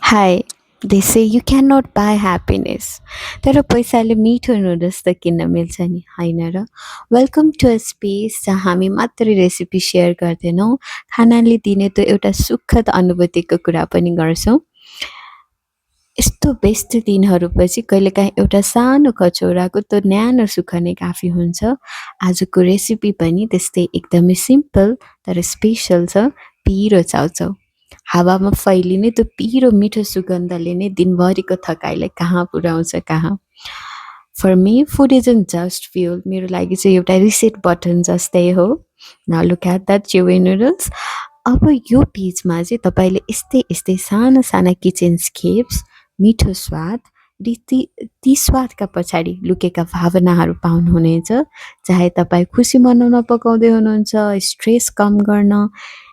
Hi, they say you cannot buy happiness. तर पैसाले मिठो नुडल्स त किन्न मिल्छ नि होइन र वेलकम टु अ स्पेस जहाँ हामी मात्रै रेसिपी सेयर गर्दैनौँ खानाले दिने त्यो एउटा सुखद अनुभूतिको कुरा पनि गर्छौँ यस्तो व्यस्त दिनहरूपछि कहिलेकाहीँ एउटा सानो कचौराको त्यो न्यानो सुख नै काफी हुन्छ आजको रेसिपी पनि त्यस्तै एकदमै सिम्पल तर स्पेसल छ पिरो चाउचाउ हावामा फैलिने त्यो पिरो मिठो सुगन्धले नै दिनभरिको थकाइलाई कहाँ पुर्याउँछ कहाँ for me food isn't just fuel मेरो लागि चाहिँ एउटा रिसेट बटन जस्तै हो now look at that chewy noodles अब यो पेजमा चाहिँ तपाईँले यस्तै यस्तै साना साना किचन स्केप्स मिठो स्वाद र ती स्वादका पछाडि लुकेका भावनाहरू पाउनुहुनेछ चाहे तपाईँ खुसी मनाउन पकाउँदै हुनुहुन्छ स्ट्रेस कम गर्न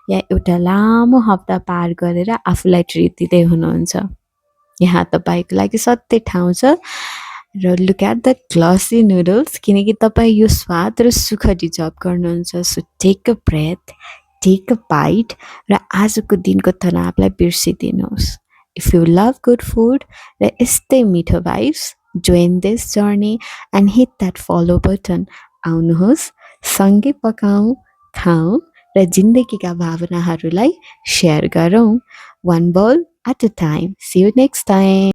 या एउटा लामो हप्ता पार गरेर आफूलाई ट्रिट दिँदै हुनुहुन्छ यहाँ तपाईँको लागि सत्य ठाउँ छ र look at the glossy noodles किनकि तपाईँ यो स्वाद र सुख डिजर्भ गर्नुहुन्छ so take a breath take a bite र आजको दिनको तनावलाई बिर्सिदिनुहोस् if you love good food र यस्तै मिठो vibes join this journey and hit that follow button आउनुहोस् सँगै पकाउँ खाउँ र जिन्दगीका भावनाहरूलाई सेयर गरौँ one ball at a time see you next time